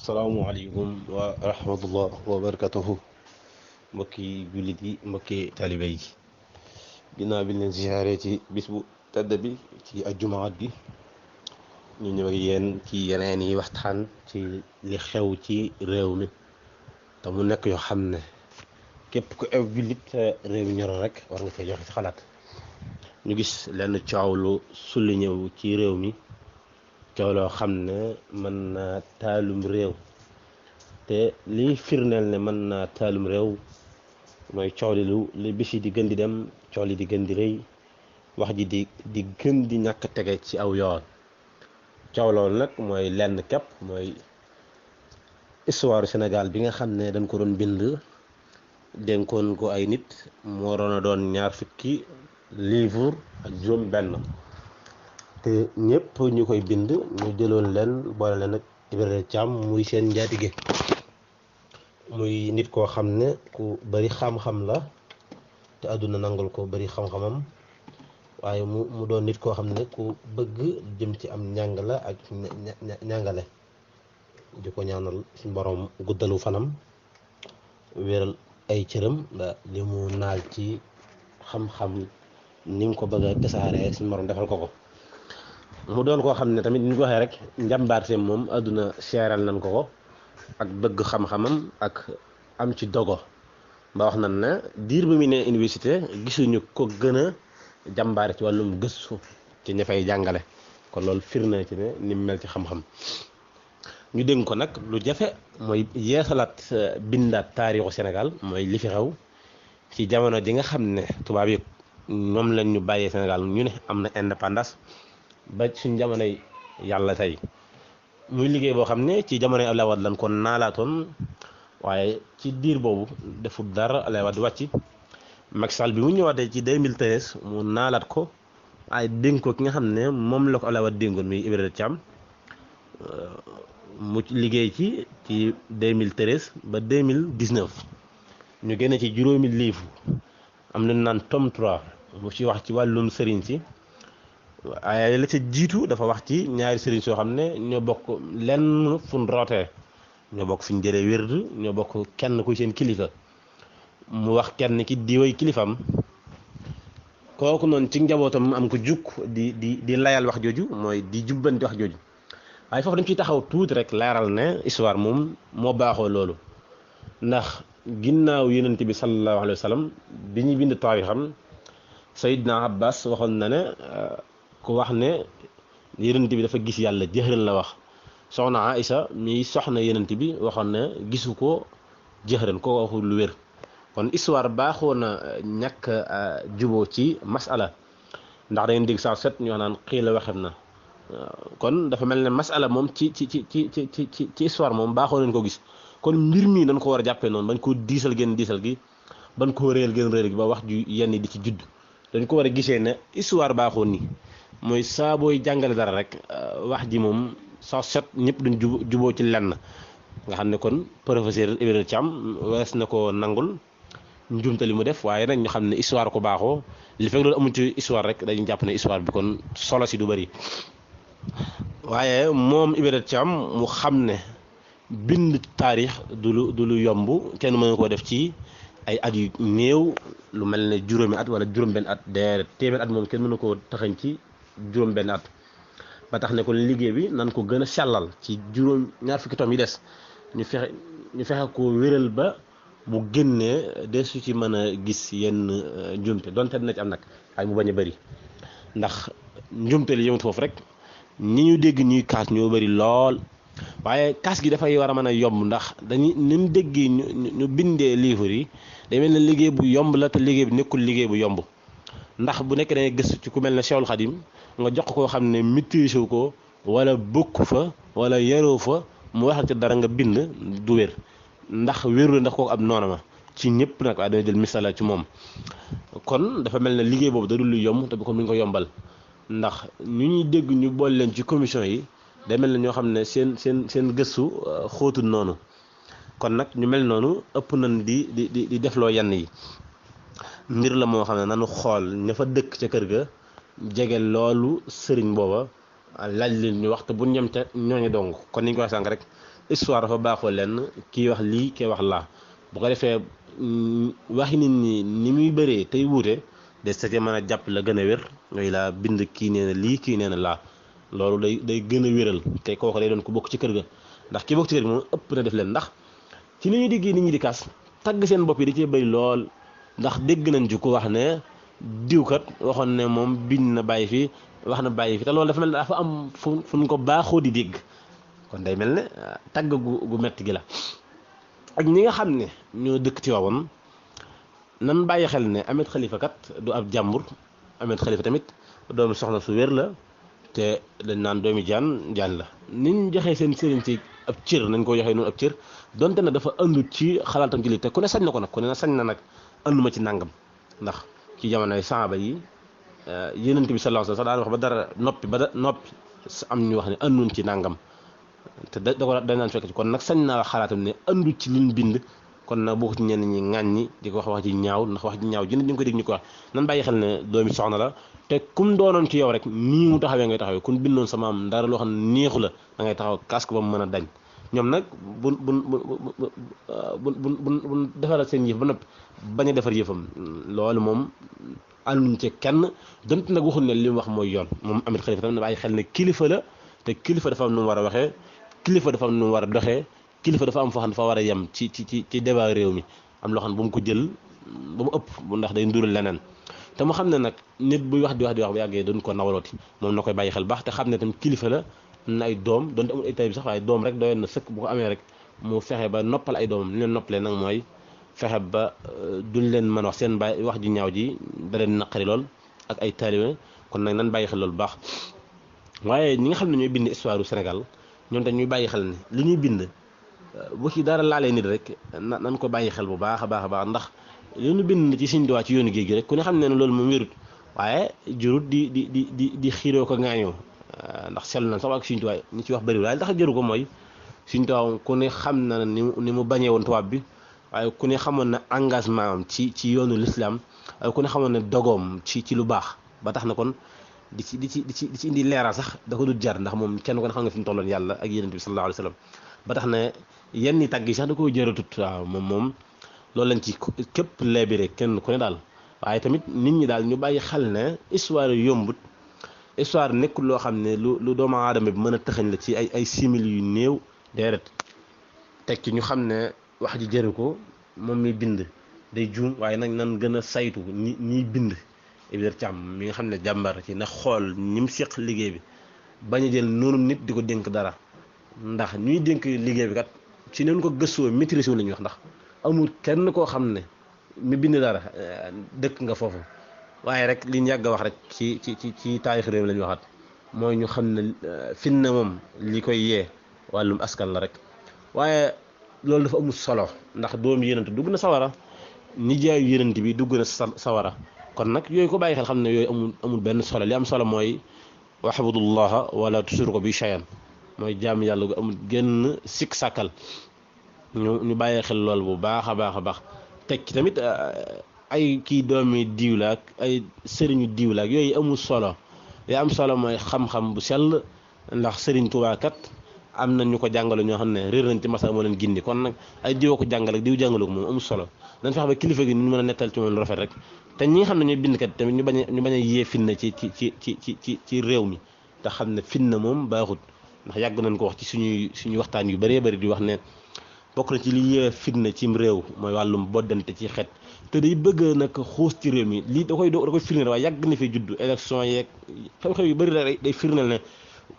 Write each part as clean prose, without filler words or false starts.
salaamualeykum wa rahmatullah wa barakatuhu mbokki jullit yi mbokki taalibe yi ginnaaw bi leen ziyaare ci bis bu tedd bi ci ajjumaat gi ñu ñëw ak yéen ci yeneen yi waxtaan ci li xew ci réew mi te mu nekk yoo xam ne képp ku ew jullit réew mi ñoro rek war nga cee joxe ci xalaat. ñu gis lenn coow lu sulli ñëw ci réew mi coow loo xam ne mën naa taalum réew te liy firndeel ne mën naa taalum réew mooy coow li bis yi di gën di dem coow li di gën di rëy wax ji di gën di ñàkk tege ci aw yoon. coow loolu nag mooy lenn képp mooy histoire Sénégal bi nga xam ne dañ ko doon bind dénkoon ko ay nit moo waroon a doon 20 livre ak juróom benn te ñëpp ñu koy bind ñu jëloon leen boole leen ak Ibrahima Thiam muy seen njaatige muy nit koo xam ne ku bari xam-xam la te àdduna nangul ko bari xam-xamam waaye mu doon nit koo xam ne ku bëgg jëm ci am njàng la ak njàngale di ko ñaanal suñu borom guddalu fanam wéral ay cëram da li mu naal ci xam-xam ni nga ko bëgg a tasaaree suñu borom defal ko mu doon koo xam ne tamit ni ñu ko waxee rek njàmbaarteem moom àdduna seeral nañ ko ak bëgg xam-xamam ak am ci dogo ba wax nañ ne diir bi mu ne université gisuñu ko gën a jàmbaare ci wàllum gëstu ci ña fay jàngale kon loolu firnde ci ne ni mu mel ci xam-xam. ñu dénk ko nag lu jafe mooy yeesalaat bindaat taarixu Sénégal mooy li fi xew ci jamono ji nga xam ne tubaab yi moom lañ ñu bàyyee Sénégal ñu ne am na indépendance ba suñ jamonoy yàlla tey muy liggéey boo xam ne ci jamonoy Abdoulaye Wade lañ ko naalaatoon waaye ci diir boobu deful dara Abdoulaye Wade wàcc Macky Sall bi mu ñëwaatee ci 2013 mu naalaat ko waaye dénk ko ki nga xam ne moom la ko Abdoulaye Wade dénkoon muy Ibrahima Thiam mu liggéey ci 2013 ba 2019 ñu génne ci juróomi livre am nañu naan tome 3 mu ci wax ci wàllum sëriñ si waaye la ca jiitu dafa wax ci ñaari sëriñ soo xam ne ñoo bokk lenn fuñ rootee ñoo bokk fi ñu jëlee wérd ñoo bokk kenn kuy seen kilifa mu wax kenn ki diwoy kilifam kooku noonu ci njabootam am ko jukk di layal wax jooju mooy di jubbanti wax jooju waaye foofu dañ ciy taxaw tuuti rek leeral ne histoire moom moo baaxoo loolu ndax ginnaaw yonent bi sallallahu alayhi wa sallam bi ñuy bind taarixam Seydina Abbas waxoon na ne ku wax ne yonent bi dafa gis yàlla jëxëran la wax soxna Aïcha mi soxna yonent bi waxoon ne gisu ko jëxëran ko waxul lu wér kon histoire baaxoo na ñàkk juboo ci masala ndax da ngeen dégg saa set ñu wax naan xii la waxem na kon dafa mel ne masala moom ci histoire moom baaxoo nañ ko gis kon mbir mi dañ ko war a jàppee noonu bañ ko diisal gi bañ ko réel gi ba wax ju yenn di ci judd dañ ko war a gisee ne histoire baaxoon ni mooy saa booy jàngale dara rek wax ji moom saa set ñëpp duñ juboo ci lenn nga xam ne kon professeur Ibrahima Thiam wees na ko nangul njuumte li mu def waaye nag ñu xam ne histoire ko baaxoo li fekk loolu amul ci histoire rek dañuy jàpp ne histoire bi kon solo si du bëri waaye moom Ibrahima Thiam mu xam ne bind taarix du lu yomb kenn mën koo def ci ay at yu néew lu mel ne juróomi at wala juróom-benn at de téeméer at moom kenn mënu koo taxañ ci juróom-benn at ba tax ne kon liggéey bi nan ko gën a sellal ci ñaar fukki tom yi des ñu fexe ko wéral ba bu génnee desu ci mën a gis yenn njumte donte dina ci am nag ay mu bañ a bëri ndax njumte li yëmut foofu rek ñi ñu dégg ñuy kaas ñoo bëri lool waaye kaas gi dafay war a mën a yomb ndax dañuy ni mu déggee ñu bindee livre yi day mel ne liggéey bu yomb la te liggéey bi nekkul liggéey bu yomb ndax bu nekk dangay gëstu ci ku mel ne Cheikhul Khadim nga jox koo xam ne maîtrise ko wala bokk fa wala yaroo fa mu waxal ci dara nga bind du wér ndax wérul ndax kooku ab noona ma ci ñëpp nag waaye dana jël misala ci moom kon dafa mel ne liggéey boobu da dul lu yomb te bu ko mi ngi ko yombal ndax ñu ñuy dégg ñu boole leen ci commission yi day mel ne ñoo xam ne seen gëstu xóotul noonu kon nag ñu mel noonu ëpp nañ di defloo yenn yi mbir la moo xam ne nanu xool ña fa dëkk ca kër ga jege loolu sëriñ booba laaj leen ñu waxtu bu ñem ca ñooñu dong kon ni ñu ko wax sànq rek histoire dafa baaxoo lenn kii wax lii kii wax laa bu ko defee waxi nit ñi ni muy bëree tey wuute des sa mën a jàpp la gën a wér ngay laa bind kii nee na lii kii nee na laa loolu day gën a wéral te kooku day doon ku bokk ci kër ga ndax ki bokk ci kër gi moom ëpp na def leen ndax ci ni ñuy déggee nit ñi di kaas tagg seen bopp yi da cee bëri lool ndax dégg nañ ci ku wax ne diwkat waxoon ne moom bind na bàyyi fi wax na bàyyi fi te loolu dafa mel ne dafa am fu ñu ko baaxoo di dégg kon day mel ne tagg gu metti gi la ak ñi nga xam ne ñoo dëkk ci waawoon nan bàyyi xel ne Ahmed Khalifa kat du ab jàmbur Ahmed Khalifa tamit doomu soxna su wér la te dañ naan doomi jaan la niñ joxee seen sëriñ ci ab cër nañ ko joxee noonu ab cër donte na dafa ëndu ci xalaatam ci li te ku ne sañ na ko nag ku ne sañ na nag ënduma ci nàngam ndax ci jamonoy saaba yi Yonent bi sallallahu alayhi wasallam sax daan wax ba dara noppi am ñu wax ne ënduñ ci nàngam te da ko dañ naan fekk ci kon nag sañ naa wax xalaatam ne ëndu ci liñ bind kon nag boo ko ci ñenn ñi ŋàññi di ko wax ji ñaaw ndax wax ji ñaaw jënd di nga ko dégg ñu ko wax nan bàyyi xel ne doomi soxna la te kum doonoon ci yow rek nii mu taxawee ngay taxawee kun bindoon sa maam dara loo xam ne neexu la da ngay taxaw kaas ko ba mu mën a dañ ñoom nag bu defaral seen yëf ba noppi bañ a defar yëfam loolu moom ànduñ ci kenn donte nag waxul ne li mu wax mooy yoon moom Ahmed Khalifa tam na bàyyi xel ne kilifa la te kilifa dafa am nu mu war a waxee kilifa dafa am nu mu war a doxee kilifa dafa am foo xam dafa war a yem ci débat réew mi am loo xam ne bu mu ko jël ba mu ëpp bu ndax day ndural leneen te mu xam ne nag nit buy wax di wax bu yàggee doon ko nawalooti moom na koy bàyyi xel baax te xam ne tam kilifa la na ay doom donte amul ay tay bi sax waaye doom rek doyoon na sëkk bu ko amee rek mu fexe ba noppal ay doomam li leen noppalee nag mooy fexe ba duñ leen mën wax seen bàyyi wax ji ñaaw ji da leen naqari lool ak ay taalibe kon nag nan bàyyi xel loolu baax waaye ñi nga xam ne ñooy bind histoire du Sénégal ñoom dañ ñuy bàyyi xel ne li ñuy bind bu ci dara laalee nit rek nan ko bàyyi xel bu baax a baax ndax li ñu bind ci Sëñ Tuubaa ci yoonu géej gi rek ku ne xam ne loolu moom wérut waaye jurut di xiiroo ko ŋaañoo ndax seetlu na sax ak Sëñ Tuubaa ñi ci wax bëriwul waaye ndax jëru ko mooy Sëñ Tuubaa ku ne xam na ni mu bañee woon tubaab bi waaye ku ne xamoon na engagement am ci yoonu l'islam waaye ku ne xamoon ne dogoom ci lu baax ba tax na kon di ci indi leeral sax da ko dul jar ndax moom kenn ko ne xam nga fi mu tolloon yàlla ak Yonent bi sallallahu alayhi wa sallam ba tax ne yenn i tàgg yi sax da koo jëratut waaw moom loolu lañ ci képp leebire kenn ku ne daal waaye tamit nit ñi daal ñu bàyyi xel ne histoire yombut histoire nekkul loo xam ne lu doomu aadama bi mën a tëxañ la ci ay simili yu néew déedéet teg ci ñu xam ne wax ji jëru ko moom mi bind day juum waaye nag nan gën a saytu ñiy bind Iba Der Thiam mi nga xam ne jàmbar ci na xool ñi mu seq liggéey bi bañ a jël noonu nit di ko dénk dara ndax ñuy dénk liggéey bi kat ci neen ko gëstoo maîtrise wu la ñuy wax ndax amul kenn koo xam ne mi bind dara dëkk nga foofu waaye rek li ñu yàgg a wax rek ci taarix réew mi la ñu waxaat mooy ñu xam ne fitna moom li koy yee wàllum askan la rek waaye loolu dafa amul solo ndax doomu yonent dugg na sawara nijaayu yonent bi dugg na sawara kon nag yooyu ko bàyyi xel xam ne yooyu amul benn solo li am solo mooy wa'budullaha wala tushriku bi shay'an mooy jaam yàlla gu amul génn sikk sàkkal ñu bàyyi xel lool bu baax a baax teg ci tamit ay kii doomi diw la ak ay sëriñu diw la ak yooyu amul solo li am solo mooy xam-xam bu sell ndax sëriñ Tuubaa kat am na ñu ko jàngale ñoo xam ne réer nañ ci masa moo leen gindi kon nag ay diwoo ko jàngale ak diw jàngale ko moom amul solo dañ fexe ba kilifa gi ñu mën a nettal ci moom lu rafet rek te ñi nga xam ne ñooy bindkat tamit ñu bañ a yee fitna ci réew mi te xam ne fitna moom baaxut ndax yàgg nañ ko wax ci suñuy waxtaan yu bëree bëri di wax ne bokk na ci li yee fitna cim réew mooy wàllum boddante ci xeet te day bëgg nag xuus ci réew mi lii da koy firndeel waaye yàgg na fi juddu élection yeeg xew-xew yu bëri rek day firndeel ne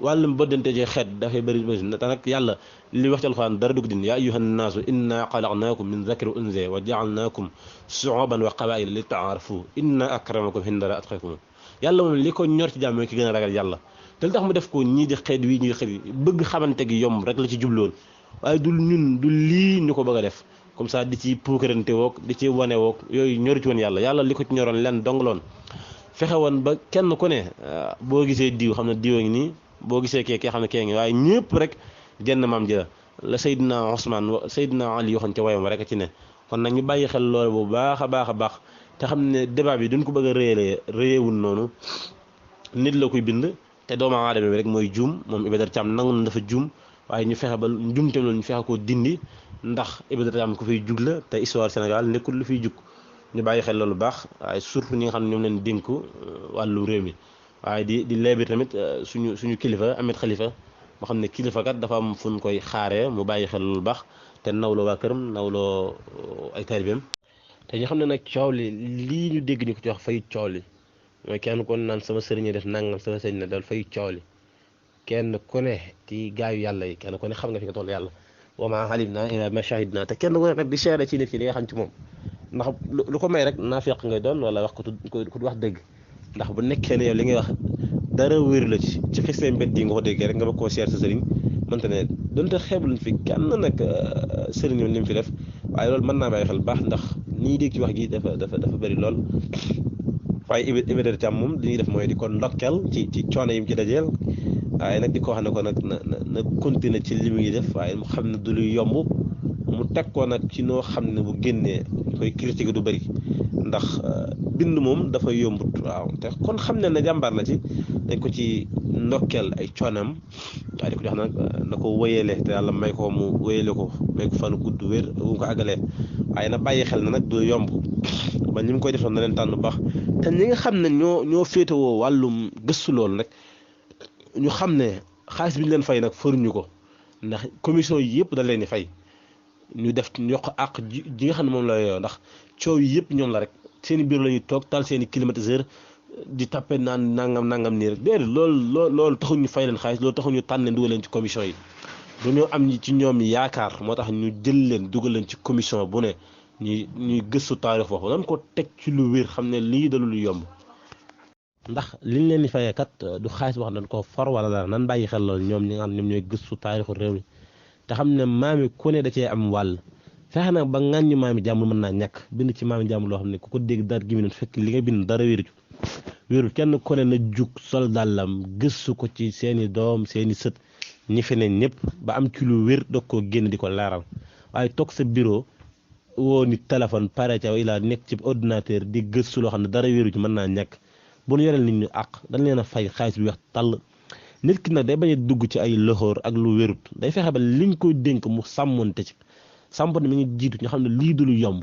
wàllum boddante ci xeet dafay bëri te nag yàlla li wax ci alxuraan dara dugg din yaa ayyuhan naasu inna xalaqnaakum min zakari wa unsa wa jaalnaakum shuuban wa qabaila li taarafu inna akramakum inda atqakum yàlla moom li ko ñor ci jàmm mooy ki gën a ragal yàlla te li tax mu def ko ñii di xeet wi ñii di xeet yi bëgg xamante gi yomb rek la ci jubloon waaye du lii ñu ko bëgg a def comme ça di ci puukarante woog di ci wane woog yooyu ñori ci woon yàlla li ko ci ñoroon leen dongloon fexe woon ba kenn ku ne boo gisee diw xam ne diwa ngi nii boo gisee kee xam ne kee ngi waaye ñëpp rek jenn maam ji la Seydina Ousmane Seydina Ali waxoon ca wayam rek ci ne kon nag ñu bàyyi xel loolu bu baax a baax te xam ne débat bi duñ ko bëgg a réyewul noonu nit la koy bind te doomu aadama bi rek mooy juum moom Iba Der Thiam nangu na dafa juum waaye ñu fexe ba njumte loolu ñu fexe koo dindi ndax Iba Der Thiam ku fiy jug la te histoire Sénégal nekkul lu fiy jug ñu bàyyi xel loolu baax waaye surtout ñi nga xam ne ñoom leen dénk wàllu réew mi waaye di leebi tamit suñu kilifa Ahmed Khalifa moo xam ne kilifa kat dafa am fu ñu koy xaaree mu bàyyi xel loolu baax te nawloo waa këram nawloo ay taalibeem te ñu xam ne nag coow li lii ñu dégg ñu ko ci wax fay coow li mooy kenn kon naan sama sëriñ def nangam sama sëriñ ne dal fay coow li kenn ku ne ci gaayu yàlla yi kenn ku ne xam nga fi nga toll yàlla wa maa alimnaa illaa maa shahidnaa te kenn ku ne nag di seede ci nit ki li nga xam ci moom ndax lu ko may rek naafiq ngay doon wala wax ku wax dëgg ndax bu nekkee ne yow li ngay wax dara wéru la ci xisee mbedd yi nga ko déggee rek nga bëgg koo seer sa sëriñ mënta ne donte xeebluñ fi kenn nag sëriñ li mu fi def waaye loolu mën naa bàyyi xel baax ndax nii dégg ci wax ji dafa bëri lool waaye Iba Der Thiam moom li ñuy def mooy di ko ndokkeel ci coono yi mu ci dajeel waaye nag di ko wax ne ko nag na continuer ci li muy def waaye mu xam ne du luy yomb mu teg ko nag ci noo xam ne bu génnee ñu koy critiquer du bëri ndax bind moom dafa yombut waaw te kon xam ne jàmbaar la ci dañ ko ci ndokkeel ay coonam waaye di ko jox nag na ko wéyale te yàlla may ko mu wéyale ko may ko fanu gudd wér bu mu ko àggalee waaye na bàyyi xel na nag du yomb ba ñi mu koy defoon na leen tànn bu baax te ñi nga xam ne ñoo féetewoo wàllum gëstu loolu nag ñu xam ne xaalis bi ñu leen fay nag fëruñu ko ndax commission yi yëpp da leen di fay ñu def yokk àq ji nga xam ne moom la yoo ndax coow yi yëpp ñoom la rek seen i bureau la ñuy toog taal seen i climatiseur di tappe naan nangam nii rek déedéet loolu taxul ñu fay leen xaalis loolu taxul ñu tànn leen dugal leen ci commission yi dañoo am ci ñoom yaakaar moo tax ñu jël leen dugal leen ci commission bu ne ñuy gëstu taarix foofu dañ ko teg ci lu wér xam ne lii dalu lu yomb ndax liñ leen di fayee kat du xaalis wax dañ ko for wala dara nan bàyyi xel loolu ñoom ñi nga xam ne ñoom ñooy gëstu taarixu réew mi te xam ne maami ku ne da cee am wàll fexe nag ba ŋàññi maami jàmbur mën naa ñàkk bind ci maami jàmbur loo xam ne ku ko dégg dara gi mi fekk li nga bind dara wéru kenn ku ne na jug sol dàllam gëstu ko ci seeni doom seeni sët ñi fi ne ñëpp ba am ci lu wér doog koo génn di ko leeral waaye toog sa bureau woo nit téléphone pare ca ilaa nekk ci ordinateur di gëstu loo xam ne dara wéru ci mën naa ñàkk bu ñu yoreel nit ñu àq dañ leen a fay xaalis bi wax tàll nit ki nag day bañ a dugg ci ay loxoor ak lu wérut day fexe ba liñ koy dénk mu sàmmonte ci sàmmonte mi ngi jiitu ñu xam ne lii du lu yomb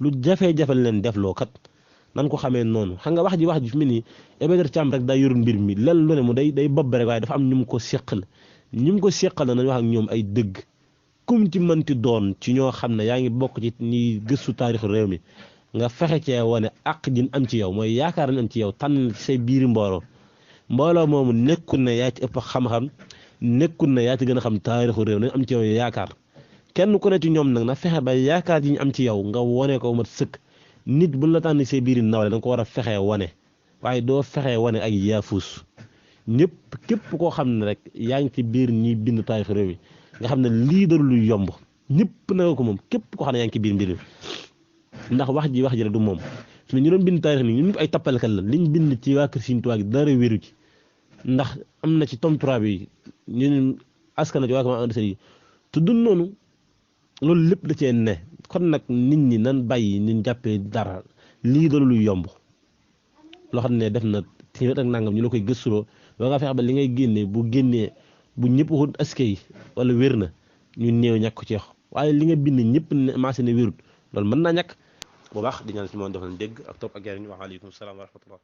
lu jafe-jafe leen def loo kat nan ko xamee noonu xam nga wax ji fi mu nii Iba Der Thiam rek daa yorul mbir mi lenn lu ne mu day bobb rek waaye dafa am ñu mu ko seqal na nañ wax ak ñoom ay dëgg kum ci mënti doon ci ñoo xam ne yaa ngi bokk ci ñuy gëstu taarixu réew mi nga fexe cee wane àq jin am ci yow mooy yaakaar nañ am ci yow tànn ci say biiri mbooloo moomu nekkul ne yaa ci ëpp xam-xam nekkul ne yaa ci gën a xam taarixu réew nañ am ci yow yaakaar kenn ku ne ci ñoom nag na fexe ba yaakaar ji ñu am ci yow nga wone ko mat sëkk nit bu la tànn say biiri nawle da nga ko war a fexee wane waaye doo fexee wane ak yaafuus ñëpp képp koo xam ne rek yaa ngi ci biir ñi bind taarixu réew mi nga xam ne lii dalu lu yomb ñëpp na ko moom képp koo xam ne yaa ngi ci biir mbir mi ndax wax ji rek du moom su ñu doon bind taarix ni ñun ñëpp ay tappalekat la liñ bind ci waa kër Sëriñ Tuubaa gi dara wéru ci ndax am na ci tome 3 bi ñun askan na ci waa kër Maam Anta Sali tudd noonu loolu lépp da cee ne kon nag nit ñi nan bàyyi ñu jàppee dara lii dalu lu yomb loo xam ne def na téeméer ak nangam ñu la koy gëstuloo ba nga fexe ba li ngay génnee bu ñëpp waxut askay wala wér na ñu néew ñàkk ko ci wax waaye li nga bind ñëpp maase ne wérut loolu mën naa ñàkk bu baax di ñaan si moom def nañ dégg ak topp ak yar ñu wax aleykum salaam wa rahmatullah